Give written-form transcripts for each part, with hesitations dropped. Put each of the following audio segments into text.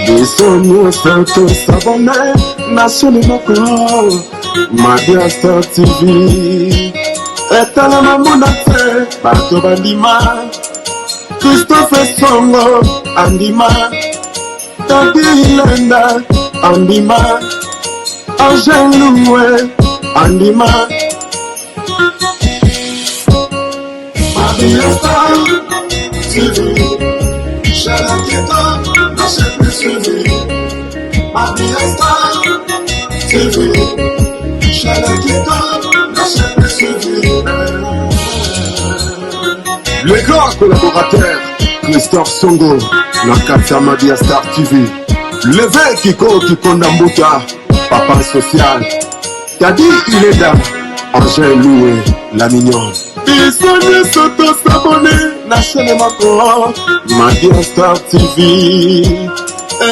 Biso nyonso tosabone na chaine moko Madia Star TV etalama mona te bato bandima Christophe Songo andima Tati Ilenda andima Angel Luwe andima Madia Star TV chaîne kitoko na chaîne plus suivie Madia Star TV chaîne kitoko na chaîne plus suivie Le grand collaborateur Christophe Songo na kati ya Madia Star TV Leve Kiko Kikonda Mbuta Papa Social Tadi Ileda Angèle Loué La Mignonne Biso nyonso tosabone na chaîne moko Madia Star TV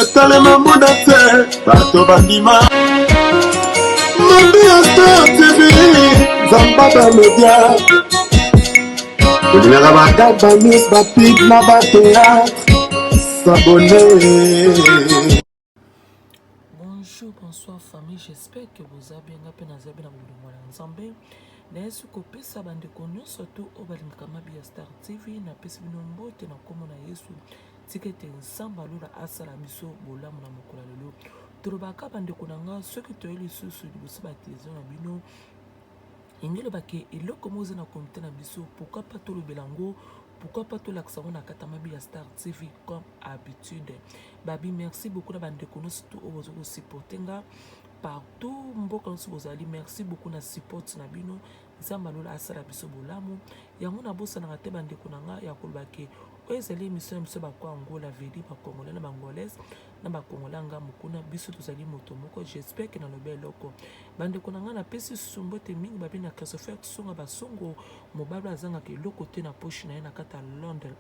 etalema mona te bato bandima Madia Star TV Nzamba ba media olingaka baka ba news ba pub na ba théâtre s'abonner. Bonjour, bonsoir famille, j'espère que boza bien, nga pe naza bien na bolingo ya Nzambe. Nayesi kopesa bandeko nyonso tu oyo balingaka Mabi ya Star TV, napesi bino mbote na nkombo na Yesu. Tika ete Nzambe alola asala biso bolamu na mokolo ya lelo. Tolobaka bandeko na nga, soki toye lisusu liboso ba television na bino, Elingi eloba ke eloko moko eza na comité na biso, pourquoi pas tolobela yango, pourquoi pas tolakisa yango na kati ya Mabi ya Star TV comme habitude. Babi merci beaucoup na bandeko nyonso tout oyo bozo ko supporter nga partout mboka nyonso bozali, merci beaucoup na support na bino. Nzambe alola asala biso bolamu. Yango nabosanaka te bandeko na nga ya koloba ke oyo ezali émission na biso ba Angola vedi ba Congolais na ba Angolaise na ba Congolais ngambo kuna, biso tozali moto moko. J'espère que nalobi eloko bandeko na ngai. Napesi lisusu mbote mingi babi na Christopher Songa Basongo, mobali oyo azangaka eloko te na poche na ye na kati ya London.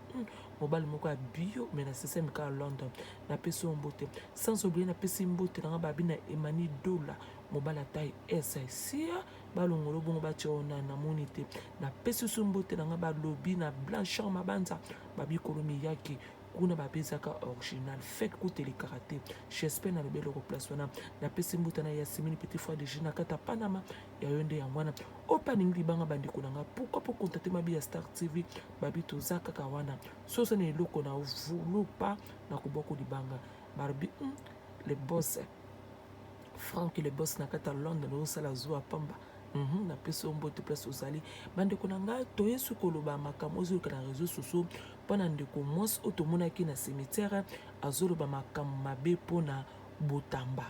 Mobali moko ya bio mais na système kaka London, napesi yo mbote. Sans oublier napesi mbote na ngai babi na Emani Dola, mobali ya taille SIC balongolo bongo batia oyo na namoni te. Napesi lisusu mbote na ngai balobi na Blanchard Mabanza babi kolo miyaki kuna babezaka original fake kutu elekaka te. J'espère nalobi eloko place wana. Napesi mbuta na Yasimini petit frère de na kati ya Panama ya yo nde yango wana oyo mpe alingi libanga bandeko na nga, pourquoi po contacter Mabi ya Star TV? Babi toza kaka wana, soki oza na eloko na vulu pa na kobwako libanga balobi le boss Frank le boss na kati ya London ozosala zuwa pamba. Napesi yo mbote place ozali bandeko na ngai. Toyesu koloba makambo ozoluka na réseau sociaux mpo na ndeko mwasi oyo tomonaki na cimetière azoloba makambo mabe mpona Botamba.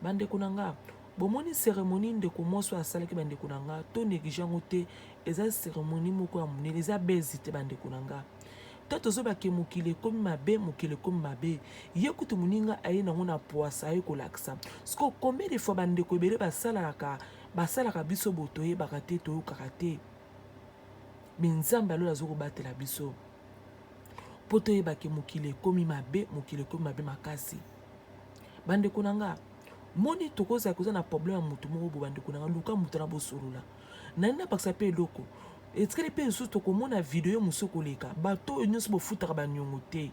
Bandeko na nga, bomoni cérémonie ndeko mwasi oyo asalaki, bandeko na nga, to néglige yango te. Eza cérémonie moko ya monene, eza bezi te bandeko na nga. To tozobake mokili ekomi mabe, mokili ekomi mabe. Ye kutu moninga aye nango na poasa aye kolakisa siko combien de fois bandeko ebele basalaka basalaka biso bo toyebaka te, toyokaka te. Me Nzambe alola azokobatela biso mpo toyebake mokili ekomi mabe, mokili ekomi mabe makasi. Bandeko na nga, moni tokozala koza na problème ya motu moko bo, bandeko na nga, luka moto na bosolola nani napakisa mpe eloko etikali mpe lisusu. Tokomona video mosusu koleka bato oyo nyonso bofutaka baniongo te,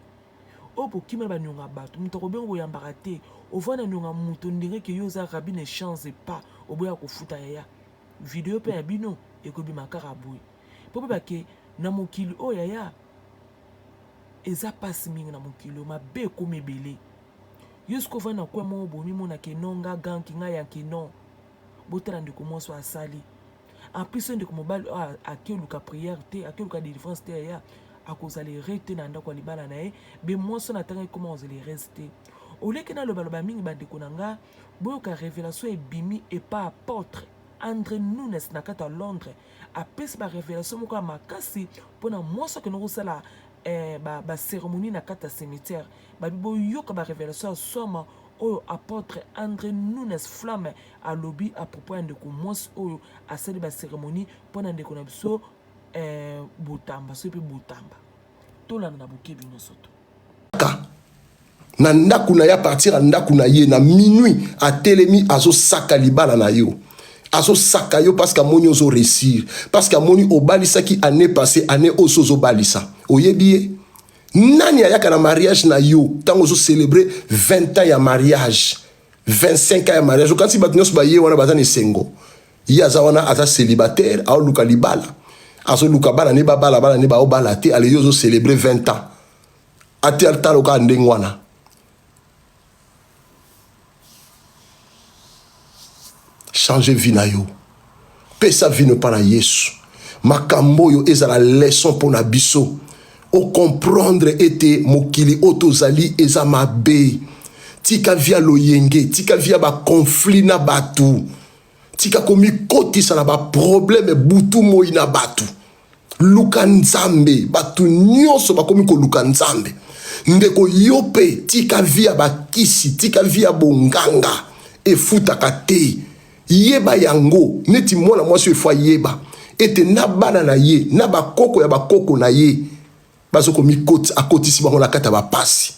oyo bokima na baniongo ya bato, moto akobenga boyambaka te, ovanda na niongo ya moto ndenge ke yo oza rabi na chance pa oboya kofuta yaya. Video mpe ya bino ekobima kaka boye mpo mpe bake na mokili oyo yaya eza mpasi mingi na mokili oyo mabe ekomi ebele. Yo soki ovandi na coin moko boye, omimona ke non, nga ganki nga yanki non. Botala ndeko mwasi oyo asali. En plus oyo ndeko mobali oyo ake oluka prière te, ake oluka délivrance te, yaya akozala heureux te na ndako ya libala na ye. Be mwasi oyo natangaki koma kozala heureuse te. Oleki nalobaloba mingi bandeko na nga, boyoka révélation ebimi epa apôtre André Nunes na kati ya Londres. Apesi ba révélation moko ya makasi mpona mwasi akende kosala ba cérémonie na kati ya cimetière. Babi boyoka ba révélation ya soma oyo apôtre André Nunes Flamme alobi à propos ya ndeko mwasi oyo asali ba cérémonie mpona ndeko na biso Botamba, soki mpe Botamba. Tolanda na bokebi nyonso to Na ndako na ye, à partir ya ndako na ye, na minuit atelemi azosaka libala na yo. Azosaka yo parce que amoni ozo réussir, parce que amoni obalisaki année passée, année oyo so ozobalisa. Oyebi ye nani ayaka na mariage na yo ntango ozocélébre 20 ans ya mariage, 25 ans ya mariage? Okanisi bato nyonso baye wana baza na esengo? Ye aza wana, aza célibataire, aoluka libala, azoluka bana ne babala, bana ne baobala te. Ale yo ozocélébre 20 ans, ate atala kaka ndenge wana. Change vie na yo, pesa vie no epa na Yesu. Makambo oyo ezala leçon mpo na biso, ocomprendre ete mokili oyo tozali eza mabe. Tika vie ya loyenge, tika vie ya baconflit na bato, tika komikotisa na baproblème butu moi na bato. Luka Nzambe. Bato nyonso bakomi koluka Nzambe. Ndeko, yo mpe tika vie ya bakisi, tika vie ya bonganga, efutaka te. Yeba yango neti mwana mwasi oyo efo ayeba ete na bana na ye na bakoko ya bakoko na ye bazokomikoti, akotisi bango na kati ya bapasi,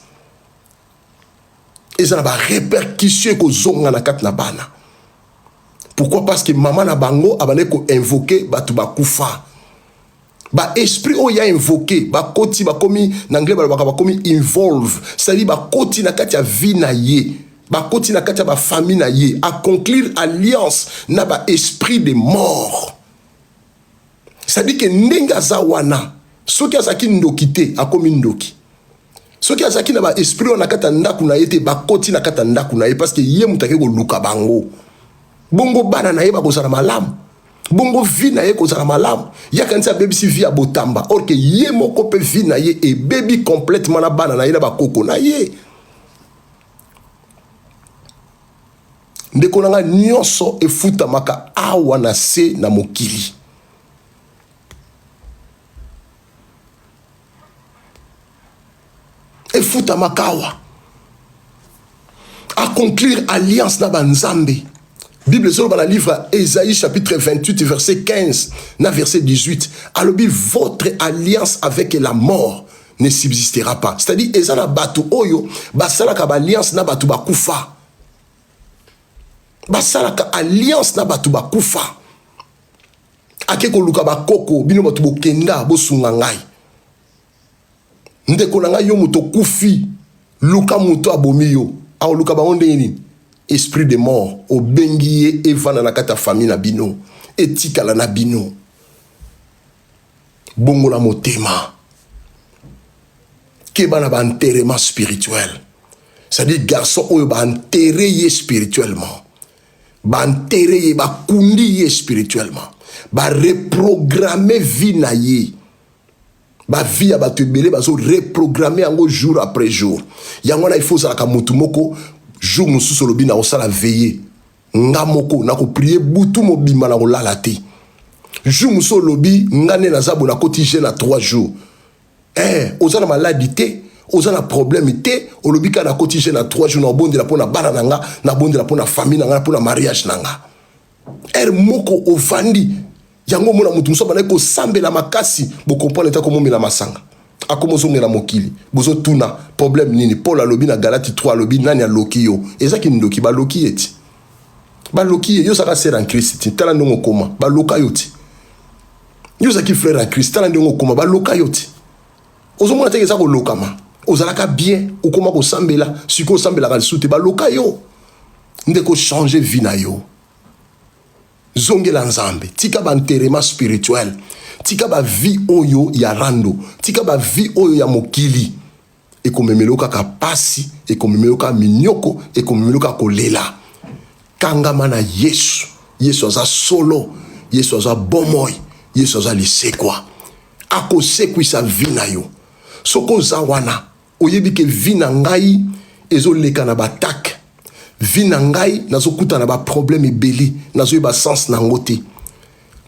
eza na barepercussion ekozonga na kati na bana. Pourquoi? Parce que mama na bango abandaki koinvoke bato bakufa. Baesprit oyo ya invoke bakoti, bakomi, na anglais balobaka bakomi involve, c'est-à-dire bakoti na kati ya vie na ye, bakoti na kati ya bafamille na ye, aconclure alliance na baesprit de mort. C'est-à-dire que ndenge aza wana, soki azalaki ndoki te, akomi ndoki. Soki azalaki na baesprit wana na kati ya ndako na ye te, bakoti na kati ya ndako na ye, parce que ye moto ake koluka bango. Bongo bana na ye bakozala malamu? Bongo vie na ye kozala malamu? Ye akanisi abebisi vie ya botamba, or ke ye moko mpe vie na ye ebebi complètement, na bana na ye na bakoko na ye. Ndeko na ngai, nyonso efutamaka awa na se na mokili. Efutamaka awa. Aconclure alliance na banzambe. Bible ezoloba na livre ya Esaïe chapitre 28 verset 15 na verset 18, alobi: votre alliance avec la mort ne subsistera pas. C'est-à-dire eza na bato oyo basalaka baalliance na bato bakufa, basalaka alliance na bato bakufa. Ake koluka bakoko, bino bato bokenda bosunga ngai. Ndeko na ngai, yo moto okufi, luka moto abomi yo, aoluka bango ndenge nini? Esprit de mort obengi ye, evanda na kati ya famille na bino, etikala na bino. Bongola motema, keba na baenterrement spirituel. C'est-à-dire garçon oyo baenterre ye spirituellement, baenterre ye, bakundi ye spirituellement, bareprogramme vie na ye. Bavie ya bato ebele bazo reprogramme yango jour après jour. Yango wana ifo ozalaka motu moko. Jour mosusu olobi na kosala veille, nga moko nakoprie butu mobimba, na kolala te. Jour mosusu olobi nga nde naza boye, nakoti jeûne na 3 jours. Oza na maladi te, oza na problème te, olobi kaka nakoti jeûne na 3 jours, nabondela mpo na bana na nga, nabondela mpo na famille na nga, mpo na mariage na nga. Ere moko ovandi yango, omona moto mosusu abandaki kosambela makasi, bokomprendre ete akomomela masanga, akomozongela mokili. Bozotuna problème nini? Paul alobi na Galati 3, alobi nani aloki yo? Eza kindoki, baloki ye ti, baloki ye. Yo ozalaka sœur en Christ ti, tala ndenge okoma, baloka yo ti. Yo ozalaki frère en Christ, tala ndenge okoma, baloka yo ti. Ozomona teke eza kolokama. Ozalaka bien, okoma kosambela, sikoyo osambelaka lisusu te, baloka yo. Ndeko, change vie na yo, zongela Nzambe, tika baenterrement spirituel, tika bavie oyo ya rando, tika bavie oyo ya mokili. Ekomemela yo kaka pasi, ekomemela yo kaka minyoko, ekomemela yo kaka kolela. Kangama na Yesu. Yesu aza solo, Yesu aza bomoi, Yesu aza lisekwa, akosekwisa vie na yo. Soki oza wana, oyebi ke vie na ngai ezoleka na batake, vie na ngai nazokutana na baproblème ebele, nazoyeba sens na yango te,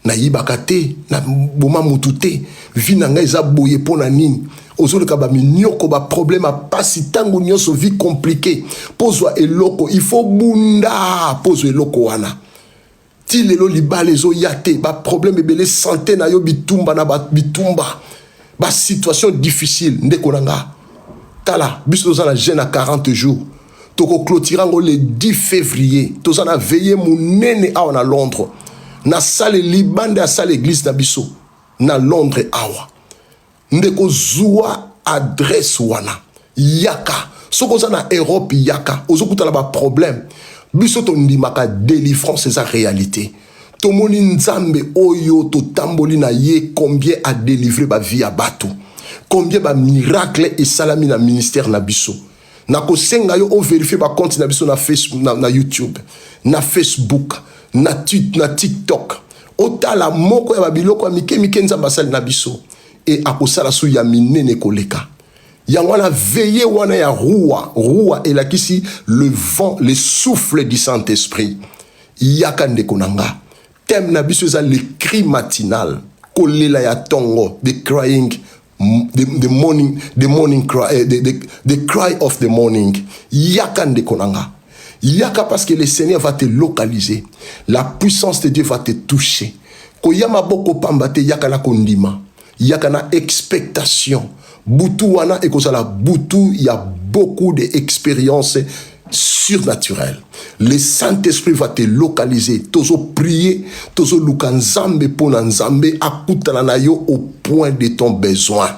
nayibaka te, naboma mutu te, vie na ngai eza boye mpo na nini? Ozoleka baminyoko, baproblème ya pasi ntango nyonso, vie compliqué, mpo ozwa eloko il faut bunda, mpo ozwa eloko wana ti lelo libala ezoya te, baproblème ebele, santé na yo bitumba na bitumba, basituation difficile. Ndeko na nga, tala, biso toza na jeûne na 40 jours. Tokoclotire yango le 10 février. Toza na veillée monene awa na Londres, na salle libanda ya salle église na biso na Londres awa. Ndeko, zwa adresse wana, yaka. Soki oza na Europe, yaka. Ozokutana baproblème, biso tondimaka délivrance eza réalité. Tomoni Nzambe oyo totamboli na ye, combien adélivre bavie ya bato, combien bamiracle esalami na ministère na biso. Nakosenga yo ovérifie bacompte na biso na Facebook, na YouTube, na Facebook, na TikTok. Otala moko ya babiloko ya mike mike Nzambe asali na biso e akosala su ya minene koleka. Yango wana veillée wana ya rua. Rua elakisi le vent, le souffle du Saint-Esprit. Yaka, ndeko na nga. Thème na biso eza le cri matinal, kolela ya ntongo, the crying the morning cry, the cry of the morning. Yaka, ndeko na nga, yaka, parce que le Seigneur va te localiser, la puissance de Dieu va te toucher. Koya maboko pamba te, yaka na kondima, yaka na expectation. Butu wana ekozala butu ya beaucoup d'expériences surnaturelles. Le Saint-Esprit va te localiser. Tozo prier, tozo luka Nzambe mpo na Nzambe akutana na yo au point de ton besoin.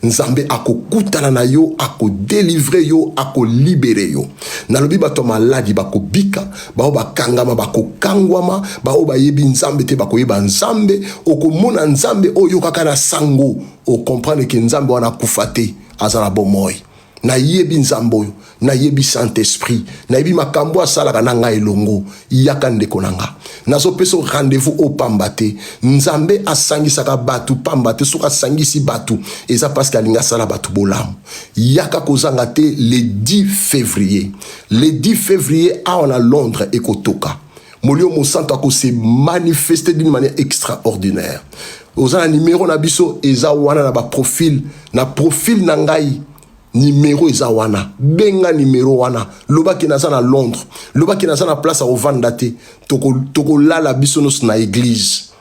Nzambe akokutana na yo, akodélivre yo, akolibérer yo. Nalobi, bato ya maladi bakobika, bao bakangama bakokangwama, bao bayebi Nzambe te bakoyeba Nzambe. Okomona Nzambe oyo kaka na sango, ocomprendre ke Nzambe wana akufa te, aza na bomoi. Nayebi Nzambe oyo, nayebi Saint-Esprit, nayebi makambo asalaka na ngai elongo. Yaka, ndeko na nga. Nazopesa rendez-vous opamba te. Nzambe asangisaka bato pamba te. Soki asangisi bato, eza parce que alingi asala bato bolamu. Yaka, kozanga te le 10 février. Le 10 février awa na Londres ekotoka. Molimo Mosantu akose manifester d'une manière extraordinaire. Oza na nimero na biso, eza wana na baprofil, na profil na ngai, nimero eza wana. Benga nimero wana, lobaki naza na Londres, lobaki naza na place ya kovanda te. Tokolala biso nyonso na église,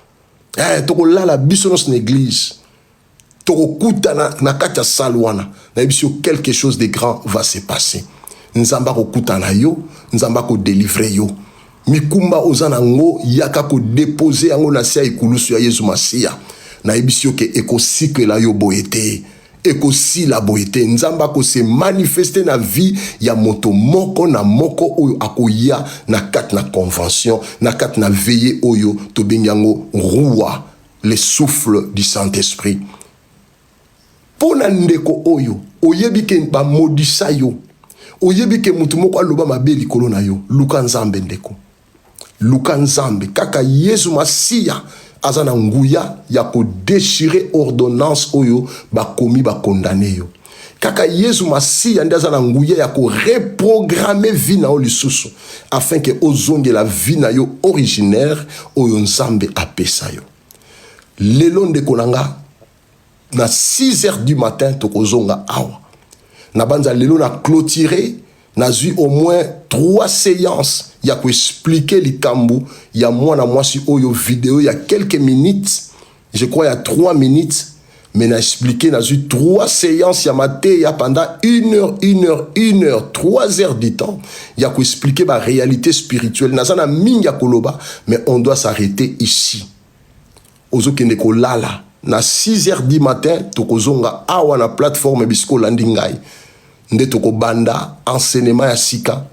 tokolala biso nyonso na église, tokokutana na kati ya salle wana. Nayebi yo, quelque chose de grand va se passer. Nzambe akokutana na yo, Nzambe akodélivre yo. Mikumba oza nango, yaka kodépose yango na se ya ekulusu ya Yesu Masiya. Nayebisi yo ke ekosikela yo boye te, ekosila boye te. Nzambe akose manifeste na vie ya moto moko na moko oyo akoya na kati na convention, na kati na veillée oyo tobengi yango roi, le souffle du Saint-Esprit. Mpo na ndeko oyo oyebi ke bamodisa yo, oyebi ke motu moko aloba mabe likolo na yo, luka Nzambe, ndeko, luka Nzambe. Kaka Yesu Masiya aza na nguya ya kodéchirer ordonnance oyo bakomi bakondane yo. Kaka Yesu Masiya nde aza na nguya ya koreprogrammer vie na yo lisusu, afin ke ozongela vie na yo originaire oyo Nzambe apesa yo. Lelo, ndeko na nga, na 6 heures du matin tokozonga awa na banza. Lelo na clôturer, nazwi au moins trois séances ya koexpliquer likambo ya mwana mwasi oyo. Video ya quelques minutes, je crois ya 3 minutes, mais na expliqué, nazwi trois séances ya mateya pendant une heure, une heure, une heure, 3 heures du temps ya koexpliquer baréalité spirituelle. Naza na mingi ya koloba, mais on doit s'arrêter ici. Ozokende kolala, na 6 heures du matin tokozonga awa na plateforme bisika olandi ngai, nde tokobanda enseignement ya sika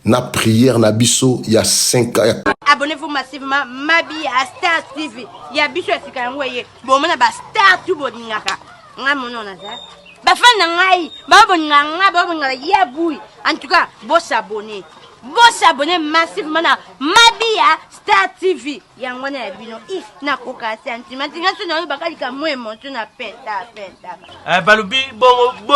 na prière na biso ya 5 ya. Abonnez-vous massivement, Mabi ya Star TV ya biso ya sika. Yango eye bomona bastar tu bolingaka ngai, mono naza bafani na ngai, bao bolingaka ngai, bao bolingaka ya bui. En tout cas, bosabonner, bosabonner massivement na Mabi ya Star TV. Yango wana ya bino. I nakoka sentiment nga so nayobaka likambo émotion na penta penta. Balobi bongo, bo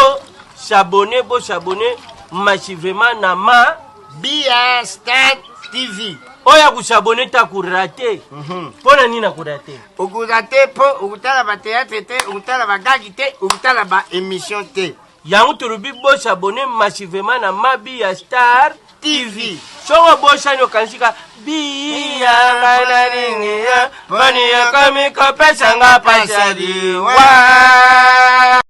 s'abonner, bo s'abonner massivement na ma Bia Star TV. Oyo akosabonner te akorater. Mpo na nini akorater? Okorater mpo okotala bathéâtre te, okotala bagagi te, okotala baémission te. Yango tolobi bosabonner massivement na Mabi ya Star TV. Soki obosani, okanisika biyanga nalingiya mponi yokomi kopesanga pasali wa.